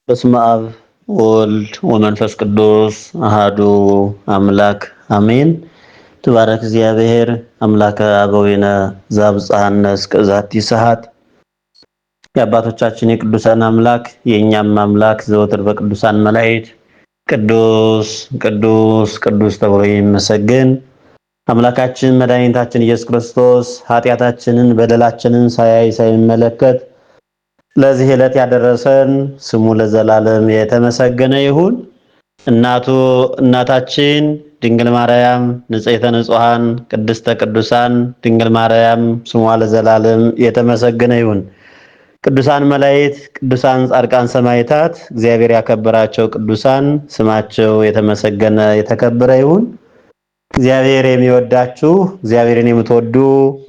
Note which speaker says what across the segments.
Speaker 1: በስመ አብ ወወልድ ወመንፈስ ቅዱስ አሃዱ አምላክ አሜን። ትባረክ እግዚአብሔር አምላከ አበዊነ ዘአብጽሐነ እስከ ዛቲ ሰዓት። የአባቶቻችን የቅዱሳን አምላክ የእኛም አምላክ ዘወትር በቅዱሳን መላእክት ቅዱስ ቅዱስ ቅዱስ ተብሎ የሚመሰገን አምላካችን መድኃኒታችን ኢየሱስ ክርስቶስ ኃጢአታችንን በደላችንን ሳያይ ሳይመለከት ለዚህ ዕለት ያደረሰን ስሙ ለዘላለም የተመሰገነ ይሁን። እናቱ እናታችን ድንግል ማርያም ንጽሕተ ንጹሐን ቅድስተ ቅዱሳን ድንግል ማርያም ስሟ ለዘላለም የተመሰገነ ይሁን። ቅዱሳን መላእክት፣ ቅዱሳን ጻድቃን፣ ሰማዕታት እግዚአብሔር ያከበራቸው ቅዱሳን ስማቸው የተመሰገነ የተከበረ ይሁን። እግዚአብሔር የሚወዳችሁ እግዚአብሔርን የምትወዱ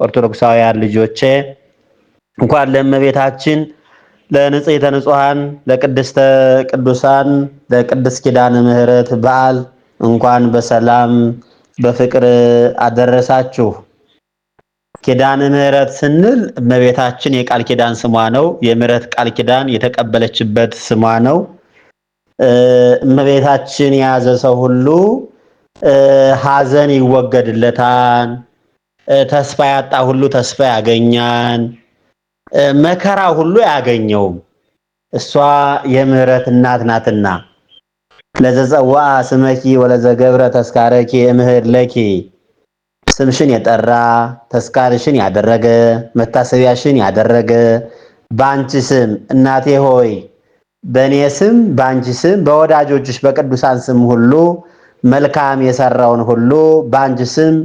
Speaker 1: ኦርቶዶክሳውያን ልጆቼ እንኳን ለእመቤታችን ለንጽሕተ ንጹሐን ለቅድስተ ቅዱሳን ለቅድስት ኪዳነ ምሕረት በዓል እንኳን በሰላም በፍቅር አደረሳችሁ። ኪዳነ ምሕረት ስንል እመቤታችን የቃል ኪዳን ስሟ ነው። የምሕረት ቃል ኪዳን የተቀበለችበት ስሟ ነው። እመቤታችን የያዘ ሰው ሁሉ ሐዘን ይወገድለታል። ተስፋ ያጣ ሁሉ ተስፋ ያገኛል። መከራ ሁሉ አያገኘውም። እሷ የምህረት እናት ናትና ለዘጸውዐ ስመኪ ወለዘገብረ ተስካረኪ እምህር ለኪ፣ ስምሽን የጠራ ተስካርሽን ያደረገ መታሰቢያሽን ያደረገ በአንቺ ስም እናቴ ሆይ በእኔ ስም በአንቺ ስም በወዳጆችሽ በቅዱሳን ስም ሁሉ መልካም የሰራውን ሁሉ በአንቺ ስም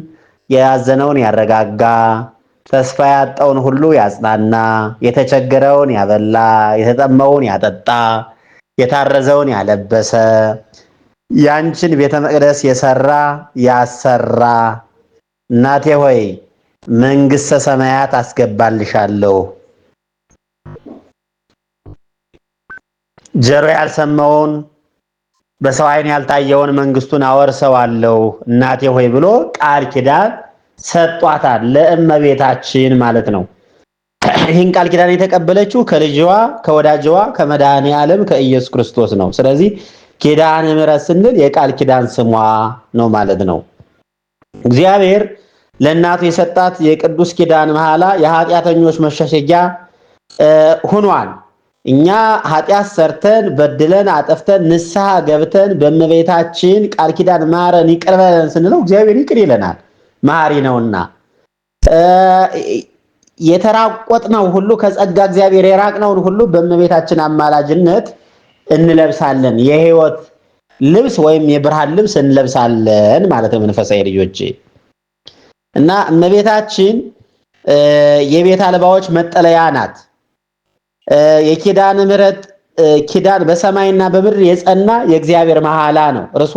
Speaker 1: የያዘነውን ያረጋጋ ተስፋ ያጣውን ሁሉ ያጽናና፣ የተቸገረውን ያበላ፣ የተጠማውን ያጠጣ፣ የታረዘውን ያለበሰ፣ ያንቺን ቤተ መቅደስ የሰራ ያሰራ እናቴ ሆይ መንግሥተ ሰማያት አስገባልሻለሁ። ጆሮ ያልሰማውን በሰው ዓይን ያልታየውን መንግስቱን አወርሰዋለሁ እናቴ ሆይ ብሎ ቃል ኪዳን ሰጧታል ለእመቤታችን ማለት ነው። ይህን ቃል ኪዳን የተቀበለችው ከልጅዋ ከወዳጅዋ ከመድኃኔ ዓለም ከኢየሱስ ክርስቶስ ነው። ስለዚህ ኪዳነ ምሕረት ስንል የቃል ኪዳን ስሟ ነው ማለት ነው። እግዚአብሔር ለእናቱ የሰጣት የቅዱስ ኪዳን መሐላ የኃጢአተኞች መሸሸጊያ ሆኗል። እኛ ኃጢአት ሰርተን በድለን አጠፍተን ንስሐ ገብተን በእመቤታችን ቃል ኪዳን ማረን ይቅር በለን ስንለው እግዚአብሔር ይቅር ይለናል፣ መሐሪ ነውና። የተራቆጥነው ሁሉ ከጸጋ እግዚአብሔር የራቅነውን ሁሉ በእመቤታችን አማላጅነት እንለብሳለን። የሕይወት ልብስ ወይም የብርሃን ልብስ እንለብሳለን ማለት ነው። መንፈሳዊ ልጆቼ እና እመቤታችን የቤት አልባዎች መጠለያ ናት። የኪዳነ ምሕረት ኪዳን በሰማይና በምድር የጸና የእግዚአብሔር መሐላ ነው። እርሷ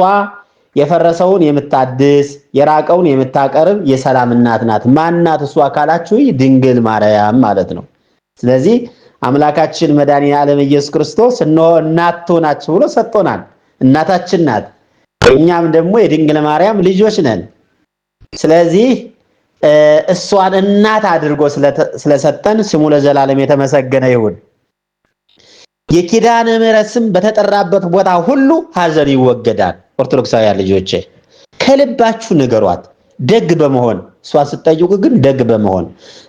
Speaker 1: የፈረሰውን የምታድስ የራቀውን የምታቀርብ የሰላም እናት ናት። ማናት እሷ ካላችሁ ድንግል ማርያም ማለት ነው። ስለዚህ አምላካችን መድኃኔ ዓለም ኢየሱስ ክርስቶስ እነሆ እናት ትሆናችሁ ብሎ ሰጥቶናል። እናታችን ናት። እኛም ደግሞ የድንግል ማርያም ልጆች ነን። ስለዚህ እሷን እናት አድርጎ ስለሰጠን ስሙ ለዘላለም የተመሰገነ ይሁን። የኪዳነ ምሕረት ስም በተጠራበት ቦታ ሁሉ ሐዘን ይወገዳል። ኦርቶዶክሳውያን ልጆቼ ከልባችሁ ንገሯት፣ ደግ በመሆን እሷን ስትጠይቁ ግን ደግ በመሆን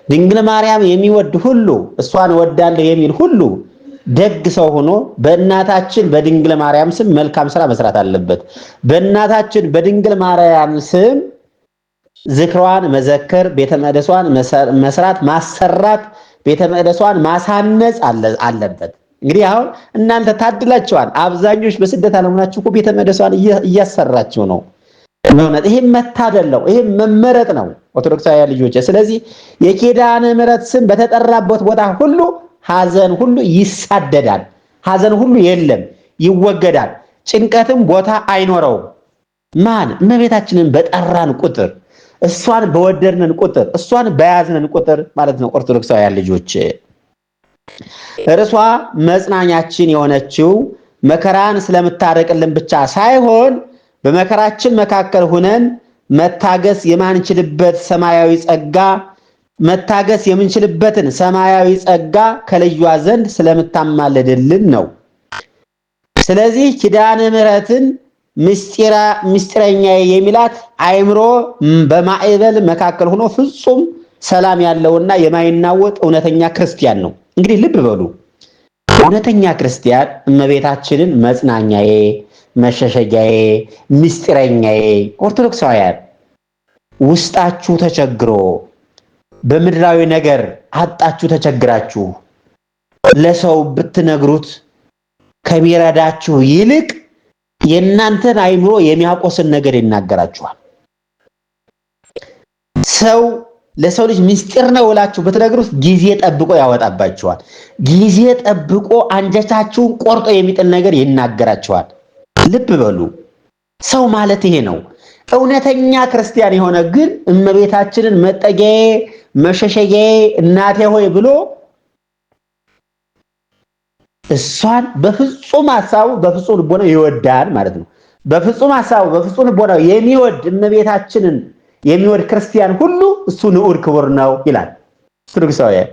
Speaker 1: ድንግል ማርያም የሚወድ ሁሉ እሷን እወዳለሁ የሚል ሁሉ ደግ ሰው ሆኖ በእናታችን በድንግል ማርያም ስም መልካም ስራ መስራት አለበት። በእናታችን በድንግል ማርያም ስም ዝክሯን መዘከር፣ ቤተ መቅደሷን መስራት ማሰራት፣ ቤተ መቅደሷን ማሳነጽ አለበት። እንግዲህ አሁን እናንተ ታድላችኋል። አብዛኞች በስደት ዓለም ሆናችሁ እኮ ቤተ መቅደሷን እያሰራችሁ ነው። በእውነት ይሄ መታደል ነው። ይሄ መመረጥ ነው ኦርቶዶክሳውያን ልጆች። ስለዚህ የኪዳነ ምሕረት ስም በተጠራበት ቦታ ሁሉ ሐዘን ሁሉ ይሳደዳል። ሐዘን ሁሉ የለም፣ ይወገዳል። ጭንቀትም ቦታ አይኖረውም። ማን እመቤታችንን በጠራን ቁጥር እሷን በወደድንን ቁጥር እሷን በያዝንን ቁጥር ማለት ነው። ኦርቶዶክሳውያን ልጆች እርሷ መጽናኛችን የሆነችው መከራን ስለምታረቅልን ብቻ ሳይሆን በመከራችን መካከል ሁነን መታገስ የማንችልበት ሰማያዊ ጸጋ መታገስ የምንችልበትን ሰማያዊ ጸጋ ከልጇ ዘንድ ስለምታማልድልን ነው። ስለዚህ ኪዳነ ምሕረትን ምስጢረኛ የሚላት አእምሮ በማዕበል መካከል ሆኖ ፍጹም ሰላም ያለውና የማይናወጥ እውነተኛ ክርስቲያን ነው። እንግዲህ ልብ በሉ፣ እውነተኛ ክርስቲያን እመቤታችንን መጽናኛዬ፣ መሸሸጊያዬ፣ ምስጢረኛዬ። ኦርቶዶክሳውያን ውስጣችሁ ተቸግሮ በምድራዊ ነገር አጣችሁ ተቸግራችሁ ለሰው ብትነግሩት ከሚረዳችሁ ይልቅ የእናንተን አይምሮ የሚያቆስል ነገር ይናገራችኋል። ሰው ለሰው ልጅ ምስጢር ነው ብላችሁ ብትነግሩት ጊዜ ጠብቆ ያወጣባችኋል። ጊዜ ጠብቆ አንጀታችሁን ቆርጦ የሚጥል ነገር ይናገራችኋል። ልብ በሉ፣ ሰው ማለት ይሄ ነው። እውነተኛ ክርስቲያን የሆነ ግን እመቤታችንን መጠጊያዬ፣ መሸሸጊያዬ፣ እናቴ ሆይ ብሎ እሷን በፍጹም ሐሳቡ በፍጹም ልቦናው ይወዳል ማለት ነው። በፍጹም ሐሳቡ በፍጹም ልቦናው የሚወድ እመቤታችንን የሚወድ ክርስቲያን ሁሉ እሱ ንዑድ ክቡር ነው ይላል ኦርቶዶክሳውያን።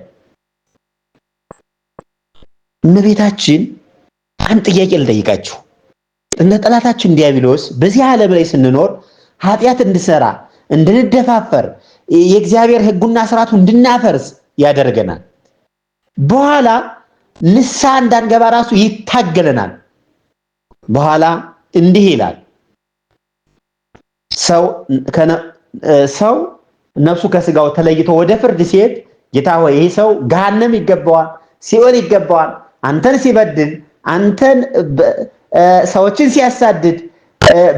Speaker 1: እመቤታችን አንድ ጥያቄ ልጠይቃችሁ። እንደ ጠላታችን ዲያብሎስ በዚህ ዓለም ላይ ስንኖር ኃጢአት እንድሰራ፣ እንድንደፋፈር፣ የእግዚአብሔር ሕጉና ስርዓቱ እንድናፈርስ ያደርገናል። በኋላ ንስሐ እንዳንገባ ራሱ ይታገለናል። በኋላ እንዲህ ይላል፣ ሰው ነፍሱ ከስጋው ተለይቶ ወደ ፍርድ ሲሄድ ጌታ ሆይ ይህ ሰው ገሃነም ይገባዋል፣ ሲኦል ይገባዋል፣ አንተን ሲበድል፣ አንተን ሰዎችን ሲያሳድድ፣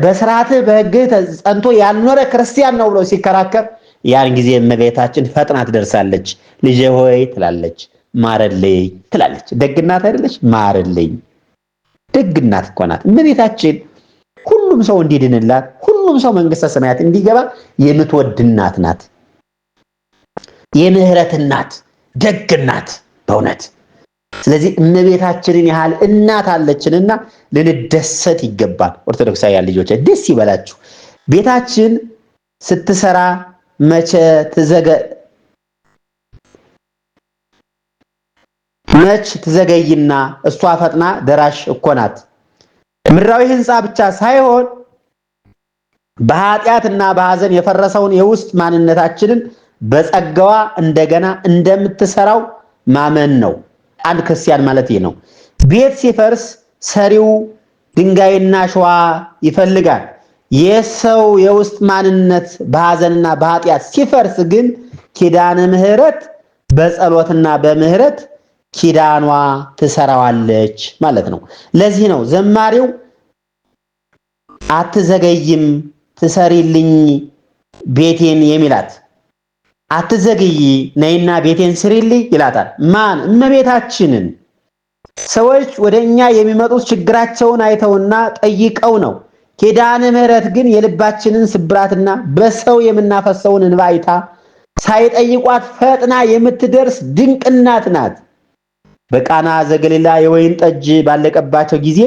Speaker 1: በስርዓትህ በሕግህ ጸንቶ ያልኖረ ክርስቲያን ነው ብሎ ሲከራከር፣ ያን ጊዜ እመቤታችን ፈጥና ትደርሳለች። ልጄ ሆይ ትላለች፣ ማረልኝ ትላለች። ደግናት አይደለች? ማረልኝ። ደግናት እኮ ናት እመቤታችን። ሁሉም ሰው እንዲድንላት፣ ሁሉም ሰው መንግስተ ሰማያት እንዲገባ የምትወድ እናት ናት። የምህረት እናት፣ ደግ እናት በእውነት። ስለዚህ እመቤታችንን ያህል እናት አለችንና ልንደሰት ይገባል። ኦርቶዶክሳውያን ልጆች ደስ ይበላችሁ። ቤታችን ስትሰራ መቼ መች ትዘገይና እሷ ፈጥና ደራሽ እኮ ናት። ምድራዊ ሕንፃ ብቻ ሳይሆን በኃጢአትና በሐዘን የፈረሰውን የውስጥ ማንነታችንን በጸጋዋ እንደገና እንደምትሰራው ማመን ነው። አንድ ክርስቲያን ማለት ይህ ነው። ቤት ሲፈርስ ሰሪው ድንጋይና አሸዋ ይፈልጋል። የሰው የውስጥ ማንነት በሐዘንና በኃጢአት ሲፈርስ ግን ኪዳነ ምሕረት በጸሎትና በምህረት ኪዳኗ ትሰራዋለች ማለት ነው። ለዚህ ነው ዘማሪው አትዘገይም ትሰሪልኝ ቤቴን የሚላት። አትዘግይ ነይና ቤቴን ስሪልኝ ይላታል። ማን? እመቤታችንን። ሰዎች ወደ እኛ የሚመጡት ችግራቸውን አይተውና ጠይቀው ነው። ኪዳነ ምሕረት ግን የልባችንን ስብራትና በሰው የምናፈሰውን እንባ አይታ ሳይጠይቋት ፈጥና የምትደርስ ድንቅ እናት ናት። በቃና ዘገሊላ የወይን ጠጅ ባለቀባቸው ጊዜ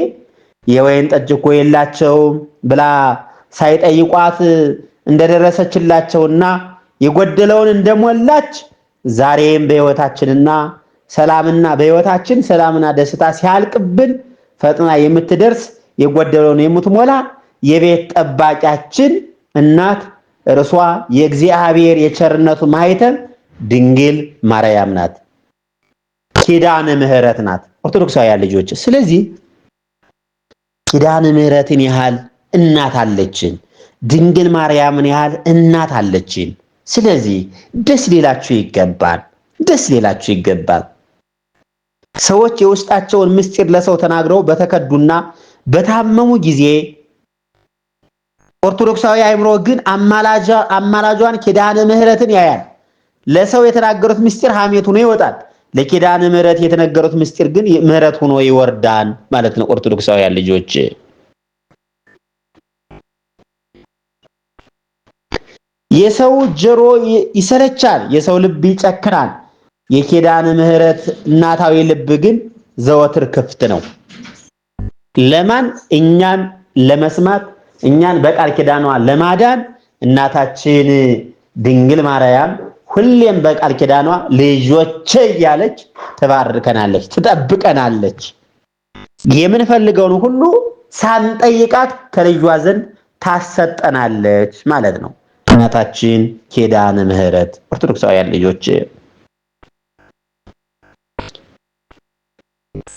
Speaker 1: የወይን ጠጅ እኮ የላቸውም ብላ ሳይጠይቋት እንደደረሰችላቸውና የጎደለውን እንደሞላች ዛሬም በሕይወታችንና ሰላምና በሕይወታችን ሰላምና ደስታ ሲያልቅብን ፈጥና የምትደርስ የጎደለውን የምትሞላ የቤት ጠባቂያችን እናት እርሷ የእግዚአብሔር የቸርነቱ ማኅተም ድንግል ማርያም ናት። ኪዳነ ምሕረት ናት። ኦርቶዶክሳውያን ልጆች፣ ስለዚህ ኪዳነ ምሕረትን ያህል እናት አለችን። ድንግል ማርያምን ያህል እናት አለችን። ስለዚህ ደስ ሊላችሁ ይገባል። ደስ ሊላችሁ ይገባል። ሰዎች የውስጣቸውን ምስጢር ለሰው ተናግረው በተከዱና በታመሙ ጊዜ ኦርቶዶክሳዊ አእምሮ ግን አማላጇን ኪዳነ ምሕረትን ያያል። ለሰው የተናገሩት ምስጢር ሐሜት ሆኖ ይወጣል። ለኪዳነ ምሕረት የተነገሩት ምስጢር ግን ምሕረት ሆኖ ይወርዳል ማለት ነው። ኦርቶዶክሳውያን ልጆች የሰው ጆሮ ይሰለቻል፣ የሰው ልብ ይጨክናል። የኪዳነ ምሕረት እናታዊ ልብ ግን ዘወትር ክፍት ነው። ለማን? እኛን ለመስማት፣ እኛን በቃል ኪዳኗ ለማዳን እናታችን ድንግል ማርያም ሁሌም በቃል ኪዳኗ ልጆቼ እያለች ትባርከናለች፣ ትጠብቀናለች። የምንፈልገውን ሁሉ ሳንጠይቃት ከልጇ ዘንድ ታሰጠናለች ማለት ነው። እናታችን ኪዳነ ምሕረት ኦርቶዶክሳውያን ልጆች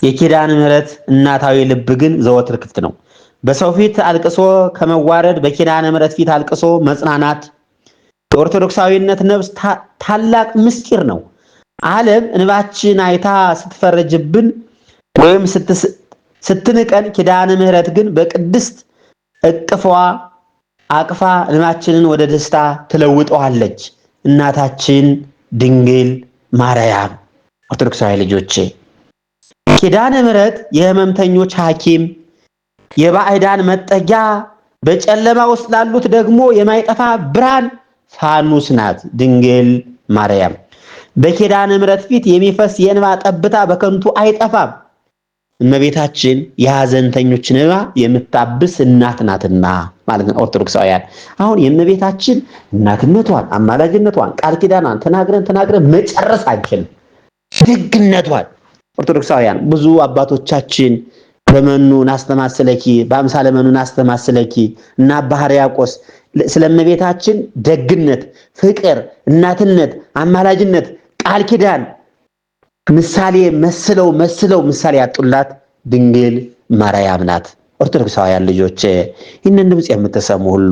Speaker 1: የኪዳነ ምሕረት እናታዊ ልብ ግን ዘወትር ክፍት ነው። በሰው ፊት አልቅሶ ከመዋረድ በኪዳነ ምሕረት ፊት አልቅሶ መጽናናት የኦርቶዶክሳዊነት ነፍስ ታላቅ ምስጢር ነው። ዓለም እንባችን አይታ ስትፈረጅብን ወይም ስትንቀን፣ ኪዳነ ምሕረት ግን በቅድስት እቅፏ አቅፋ እንባችንን ወደ ደስታ ትለውጠዋለች። እናታችን ድንግል ማርያም ኦርቶዶክሳዊ ልጆቼ ኪዳነ ምሕረት የሕመምተኞች ሐኪም፣ የባዕዳን መጠጊያ፣ በጨለማ ውስጥ ላሉት ደግሞ የማይጠፋ ብርሃን ፋኑስ ናት ድንግል ማርያም። በኪዳነ ምሕረት ፊት የሚፈስ የእንባ ጠብታ በከንቱ አይጠፋም። እመቤታችን የሐዘንተኞችን እንባ የምታብስ እናት ናትና ማለት ነው። ኦርቶዶክሳውያን አሁን የእመቤታችን እናትነቷን፣ አማላጅነቷን፣ ቃል ኪዳኗን ተናግረን ተናግረን መጨረስ አንችልም። ደግነቷን ኦርቶዶክሳውያን ብዙ አባቶቻችን በመኑ ናስተማስለኪ በአምሳለ መኑ ናስተማስለኪ እና አባ ሕርያቆስ ስለ እመቤታችን ደግነት፣ ፍቅር፣ እናትነት፣ አማላጅነት፣ ቃል ኪዳን ምሳሌ መስለው መስለው ምሳሌ ያጡላት ድንግል ማርያም ናት። ኦርቶዶክሳውያን ልጆች ይህንን ድምፅ የምትሰሙ ሁሉ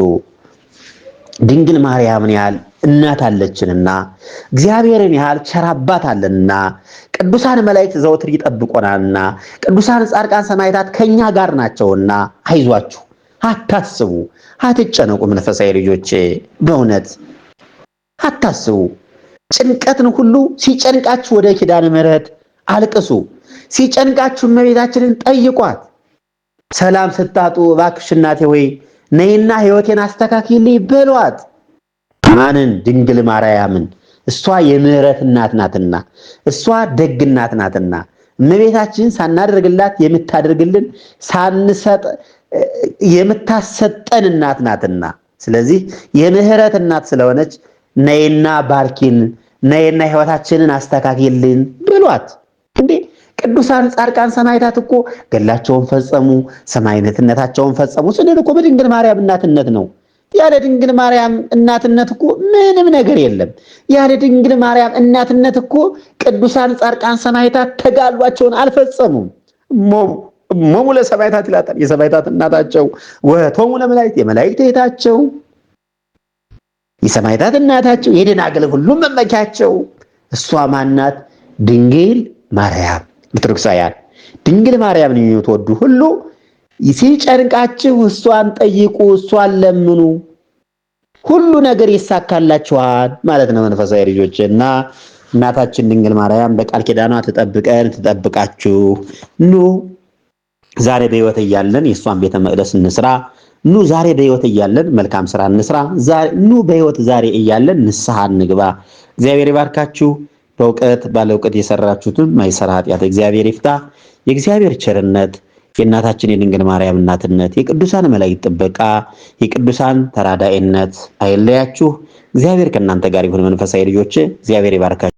Speaker 1: ድንግል ማርያምን ያህል እናት አለችንና እግዚአብሔርን ያህል ቸር አባት አለንና ቅዱሳን መላእክት ዘወትር ይጠብቆናልና ቅዱሳን ጻድቃን ሰማዕታት ከኛ ጋር ናቸውና አይዟችሁ፣ አታስቡ፣ አትጨነቁ። መንፈሳዊ ልጆቼ በእውነት አታስቡ። ጭንቀትን ሁሉ ሲጨንቃችሁ ወደ ኪዳነ ምሕረት አልቅሱ። ሲጨንቃችሁ እመቤታችንን ጠይቋት። ሰላም ስታጡ እባክሽ እናቴ ሆይ ነይና ሕይወቴን አስተካክይልኝ በሏት። ማንን? ድንግል ማርያምን። እሷ የምህረት እናት ናትና፣ እሷ ደግ እናት ናትና እመቤታችን ሳናደርግላት የምታደርግልን ሳንሰጥ የምታሰጠን እናት ናትና፣ ስለዚህ የምህረት እናት ስለሆነች ነይና ባርኪን፣ ነይና ሕይወታችንን አስተካክይልን ብሏት። እንዴ ቅዱሳን ጻድቃን ሰማዕታት እኮ ገድላቸውን ፈጸሙ፣ ሰማዕትነታቸውን ፈጸሙ ስንል እኮ በድንግል ማርያም እናትነት ነው። ያለ ድንግል ማርያም እናትነት እኮ ምንም ነገር የለም። ያለ ድንግል ማርያም እናትነት እኮ ቅዱሳን ጻድቃን ሰማዕታት ተጋድሏቸውን አልፈጸሙም። እሞሙ ለሰማዕታት ይላታል፣ የሰማዕታት እናታቸው፣ ወቶሙ ለመላእክት የመላእክት እህታቸው፣ የሰማዕታት እናታቸው፣ የደናግል ሁሉም መመኪያቸው እሷ ማናት? ድንግል ማርያም። ኦርቶዶክሳውያን ድንግል ማርያምን የምትወዱ ሁሉ ሲጨንቃችሁ እሷን ጠይቁ፣ እሷን ለምኑ፣ ሁሉ ነገር ይሳካላችኋል ማለት ነው። መንፈሳዊ ልጆች እና እናታችን ድንግል ማርያም በቃል ኪዳኗ ትጠብቀን፣ ትጠብቃችሁ። ኑ ዛሬ በሕይወት እያለን የእሷን ቤተ መቅደስ እንስራ። ኑ ዛሬ በሕይወት እያለን መልካም ስራ እንስራ። ኑ በሕይወት ዛሬ እያለን ንስሐ እንግባ። እግዚአብሔር ይባርካችሁ። በእውቀት ባለ እውቀት የሰራችሁትን ማይሰራ ኃጢአት እግዚአብሔር ይፍታ። የእግዚአብሔር ቸርነት የእናታችን የድንግል ማርያም እናትነት የቅዱሳን መላእክት ጥበቃ የቅዱሳን ተራዳኢነት አይለያችሁ። እግዚአብሔር ከእናንተ ጋር ይሁን። መንፈሳዊ ልጆች እግዚአብሔር ይባርካችሁ።